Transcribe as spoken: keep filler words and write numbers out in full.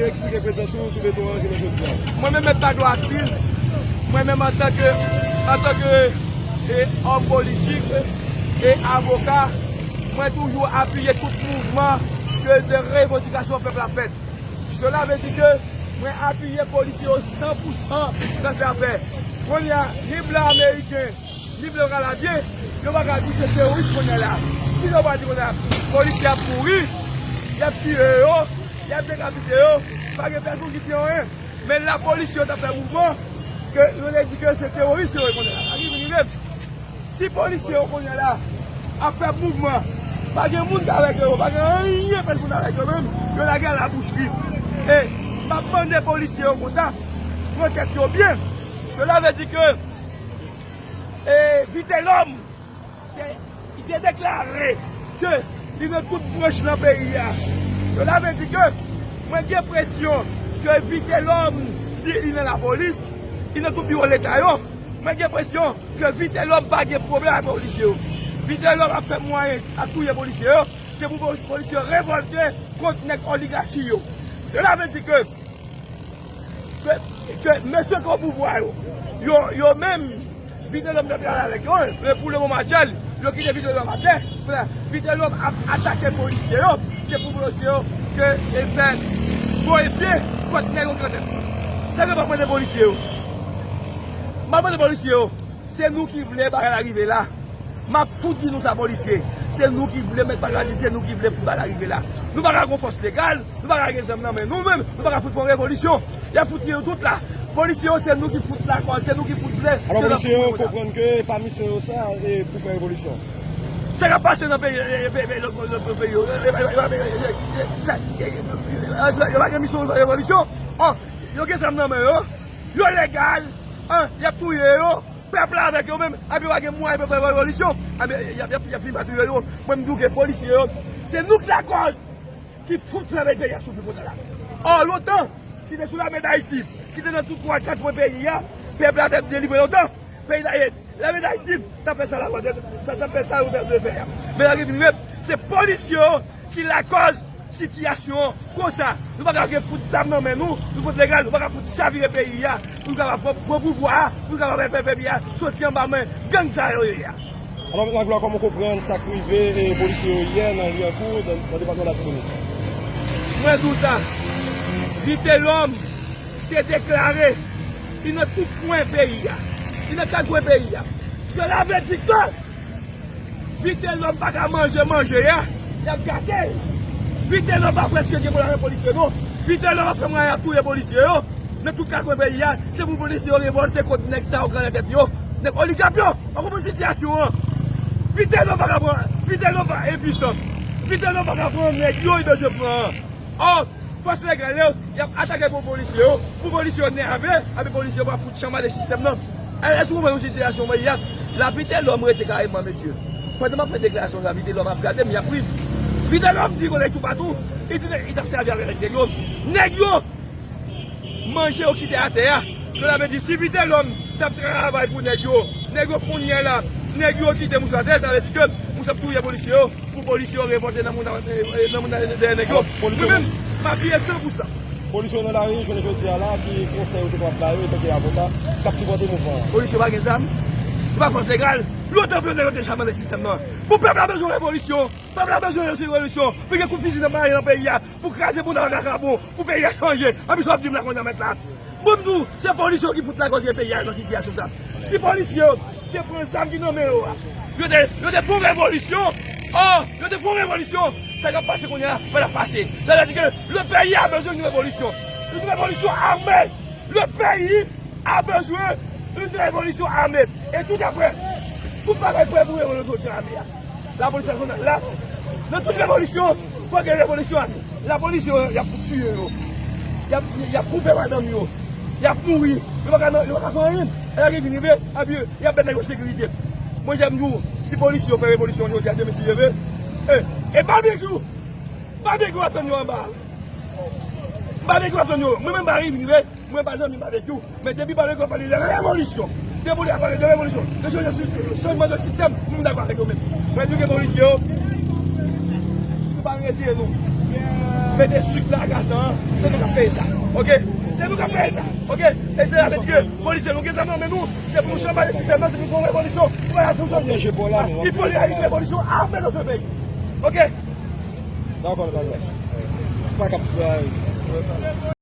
Eksplike prezans ou sou beton an jounen jodi a. Mwen menm, Mèt Bato Aspil, mwen menm antanke, antanke, e, òm politik e avoka, mwen toujou apiye tout mouvman ke de revandikasyon pèp la fèt. Cela veut dire que mwen apiye polisye yo san pou san nan sa fè. Kounye a, ni blan ameriken, ni blan kanadyen, yo pa ka di se teworis kounye a la. Ki yo pa di kounye a? Polisye ap mouri, y ap tiye yo, y ap dekapite yo, pa gen pèsonn ki di anyen. Men lapolis yo t ap fè mouvman, ke yo te di ke se teworis yo ye kounye a la. Sa ki vin rive? Si polisye yo kounye a la ap fè mouvman, pa gen moun k avèk yo, pa gen anyen fè moun avèk yo menm, yo lage a la bouch vid. E m ap mande polisye yo konsa, pran tèt yo byen. Cela veut dire que, e, Vitelhomme te, li te deklare ke li nan tout branch nan peyi a. Cela veut dire que mwen gen enpresyon ke Vitelhomme di li nan lapolis, li nan tout biwo leta yo. Mwen gen enpresyon ke Vitelhomme pa gen pwoblèm ak polisye yo. Vitelhomme ap fè mwayen ap touye polisye yo. Se pou poli-, polisye yo revòlte kont nèg oligachi yo. Cela veut dire que, que, que mesye ki o pouvwa yo, yo, yo menm, Vitelhomme t ap travay avèk yo, men pou le moman aktyèl, yo kite Vitelhomme atè. Vitelhomme ap atake polisye yo. Se pou polisye yo ke e fè voye pye kont nèg yo ki nan tèt. Sa ke m ap mande polisye yo? M ap mande polisye yo, se nou ki vle bagay la rive la. M ap fout di nou sa, polisye. Se nou ki vle met bagay la, se nou ki vle fout bagay la rive la. Nou pa ka gon fòs legal, nou pa ka gen zam nan men nou menm, nou pa ka fout fè yon revolisyon. Y ap fout tiye nou tout la. Polisye yo, se nou ki fout lakòz, se nou ki fout vle. Alò, polisye yo konprann ke e pa misyon yo sa, e pou fè revolisyon. Sa k ap pase nan peyi, e, e, e, lòt, lòt, lòt peyi yo, e, e, e, e, e, e, sa, e, e, e, yo pa gen misyon pou fè revolisyon. Ò, yo gen zam nan men yo, yo legal, an, y ap touye yo, pèp la avèk yo menm, epi yo pa gen mwayen pou fè revolisyon. Epi y ap, y ap, y ap fin pa touye yo. Mwen, m di w ke polisye yo, se nou k lakòz ki fout fè peyi a soufri konsa la. Ò, lontan, si te sou lame Dayiti ki te nan tout twa, kat kwen peyi a, pèp la te delivre lontan. Peyi Dayiti, lame Dayiti t ap fè sa la, sa t ap fè sa yo te vle fè a. Men la ki vin rive, se polisye yo ki lakòz sitiyasyon an konsa. Nou pa ka gen fout zam nan men nou, nou fout legal, nou pa ka fout chavire peyi a, pou nou kapab pran, pran pouvwa a, pou nou kapab fè, fè peyi a soti anba men gang sa yo ye a. Alò, Laglwa, kòman w konprann sa k rive, e, polisye yo yè nan Lyankou, nan, nan depatman Latibonit? Mwen di w sa, Vitelhomme te deklare li nan tout kwen peyi a. Li nan kat kwen peyi a. Cela veut dire que Vitelhomme pa ka manje manje a, y ap gate l. Vitelhomme pa prèske gen pwoblèm avèk polisye non. Vitelhomme ap fè mwayen ap touye polisye yo. Nan tout kat kwen peyi a, se pou polisye yo revòlte kont nèg sa yo k anlè tèt yo. Nèg oligap yo, w konprann sitiyasyon an. Vitelhomme pa ka pran, Vitelhomme pa enpisan. Vitelhomme pa ka pran nèg yo, li bezwen pran an. Ò, fòs legal yo, y ap atake pou polisye yo, pou polisye yo nève, epi polisye yo pral fout chanm ale sistèm nan. Èske w konprann yon sitiyasyon mwen ye a? La Vitelhomme rete kareman, mesye. Pandan m ap fè deklarasyon sa, Vitelhomme ap gade m, y ap ri. Vitelhomme di kote toupatou, li di li t ap sèvi avèk nèg yo. Nèg yo manje yo kite atè a. Cela veut dire, si Vitelhomme t ap travay pou nèg yo, nèg yo kounye a la, nèg yo kite mouche atè, sa vle di ke mouche ap touye polisye yo. Pou polisye yo revòlte nan moun, nan moun dèyè nèg yo. Mwen menm, m apiye san pou san. Polisye yo nan lari jounen jodi a la, ki konsèy ou te kapab ba yo, antanke avoka, k ap sipòte mouvman an? Polisye yo pa gen zam, yo pa fòs legal. Lontan pou yo te, yo te chame nan sistèm nan. Pou pèp la bezwen revolisyon, pèp la bezwen revolisyon, pou gen kout fizi nan maye nan peyi a, pou kraze bounda vakabon, pou peyi a chanje. Anpi sa w ap di m la kounye a mèt la. Mwen m di w, se polisye yo ki fout lakòz ke peyi a nan sitiyasyon sa. Si polisye yo te pran zam ki nan men yo a, yo te, yo te fè yon revolisyon, ò, yo te fè yon revolisyon, sa k ap pase kounye a pa t ap pase. Sa vle di ke le peyi a bezwen yon revolisyon. Yon revolisyon ame. Le peyi a bezwen yon revolisyon ame. E tout apre, tout bagay prè pou revolisyon ame a. Lapolis nasyonal la. Nan tout revolisyon, fò gen revolisyon ame. Lapolis yo, y ap tiye yo. Y ap, y ap koupe madanm yo. Y ap mouri. Yo pa ka nan, yo pa ka fè anyen. E lè ki vin rive, epi y ap mete nèg yo sekirite. Mwen, jan m di w, si polis yo fè revolisyon jodi a, demen si Dye vle, e, e babekyou, babekyou ap tann yo anba. Babekyou ap tann yo. Mwen menm, m pa vin rive. Mwen pa zanmi m avèk yo, men depi Balekyou ap pale de revolisyon, depi yo ap pale de revolisyon, de chanjman de sistèm, mwen m dakò avèk yo menm. Mwen di ke polisye yo, si nou pa reziye nou, Mete swit la a Gazan an, se nou k ap peye sa. Oke? Se nou k ap peye sa. Oke? E se la vle di ke polisye nou gen zam nan men nou, se pou nou chanbaze sistèm nan, se pou nou fè yon revolisyon. Pou bagay la fonksyone. Il faut nou gen yon revolisyon ame nan se peyi. Oke? Dakò, nou pa